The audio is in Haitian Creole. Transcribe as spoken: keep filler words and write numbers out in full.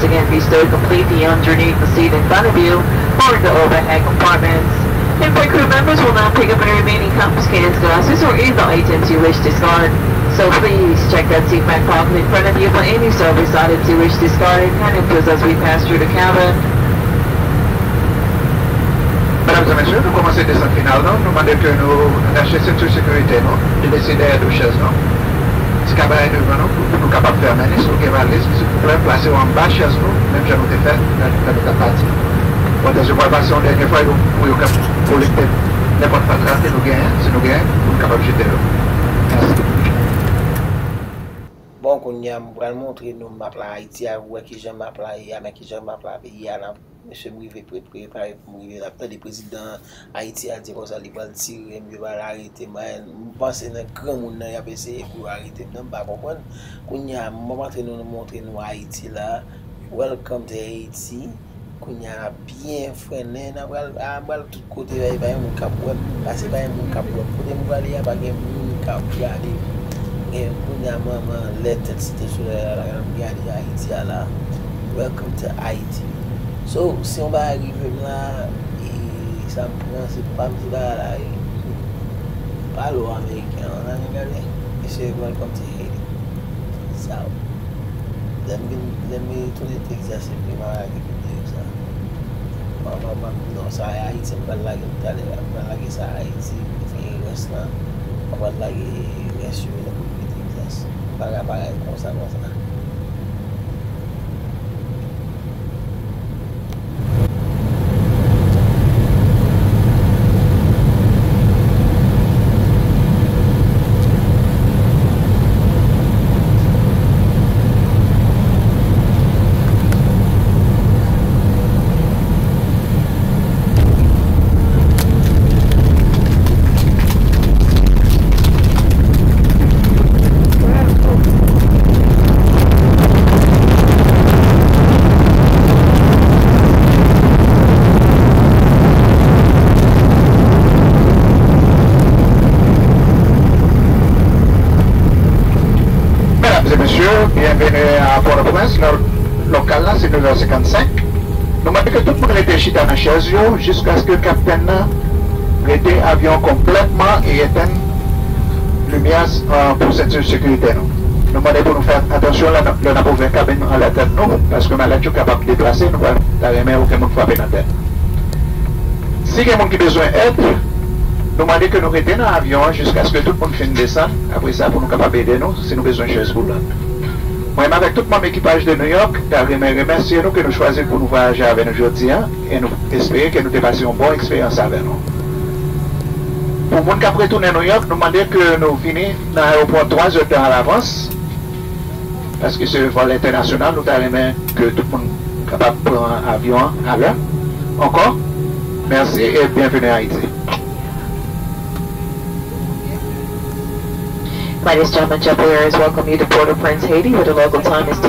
Again, be stowed completely underneath the seat in front of you or in the overhead compartments. Info crew members will now pick up any remaining confiscated glasses or any other items you wish discarded. So please check that seat back pocket in front of you for any service items you wish discarded, and it does as we pass through the cabin. Medam e mesye, nou kòmanse desant final nou. Nou mande ke nou atache senti sekirite nou, li lese dèyè do chèz nou. Ti kabann devan nou pou, pou nou kapab fèmen li. Si w gen valiz, silvouplè, plase yo anba chèz nou, menm jan nou te fè lè, lè nou t ap pati. Pwotèje pral pase yon dènye fwa pou, pou yo kab kolekte nenpòt fatra ke nou genyen, si nou genyen, pou nou kapab jete yo. Mèsi. Bon, kounye a, m pral montre nou map la Ayiti a, wè kijan map la ye a, men kijan map la peyi a, n ap, mesye, m rive pre, prepare pou m rive la. Tande prezidan Ayiti a di konsa li pral tire m, yo pral arete m. M panse nan granmoun nan y ap eseye pou yo arete m nan, m pa konprann. Kounye a, m ap antre nou, nou montre nou Ayiti la. Welcome to Haiti. Kounye a, n ap byen frennen, n ap pral, a, m pral tout kote, pa, pa gen moun k ap wè m, pase pa gen moun k ap wè m. Kote m prale a, pa gen moun k ap gade m. Gen kounye a, manman, lè tèt Site Solèy la, la, m gade Ayiti a la. Welcome to Haiti. So, si yon bagay rive m la, e sa m pran, se pa m, se bagay la, e, pale w ameriken an, la, men gade, mesye, welcome to Haiti. Sa, lè m vin, lè m retounen Texas, epi m a lage videyo sa. Mwen, mwen, mwen, non, sa a Ayiti, m pral lage l talè a. M pral lage sa a Ayiti, epi rès la, mwen pral lage rès yo nan Texas. Bagay, bagay konsa, konsa. Medam e mesye, byenveni a Pòtoprens. Lo-, lokal la, se nèf è senkannsenk. Nou mande ke tout moun rete chita nan chèz yo jiskaske kaptèn nan rete avyon an konplètman e etenn limyè, euh, pou senti sekirite nou. Nou mande pou nou fè atansyon lè n ap, lè n ap ouvè kabin anlè tèt nou, paske malèt yo kapab deplase, nou pa ta renmen okenn moun frape nan tèt. Si gen moun ki bezwen èd, nou mande ke nou rete nan avyon an jiskaske tout moun fin desann. Apre sa, pou nou kapab ede nou, si nou bezwen chèz woulant. Mwen menm avèk tout manm ekipaj de New York, ta renmen remèsye nou ke nou chwazi pou nou vwayaje avè nou jodi a, e nou espere ke nou te pase yon bon eksperyans avè nou. Pou moun k ap retounen New York, nou mande ke nou vini nan ayewopò twa zè tan alavans, paske se vòl entènasyonal, nou ta renmen ke tout moun kapab pran avyon an alè. Ankò, mèsi e byenveni Ayiti. Ladies and gentlemen, JetBlue Airways welcome you to Port-au-Prince, Haiti, where the local time is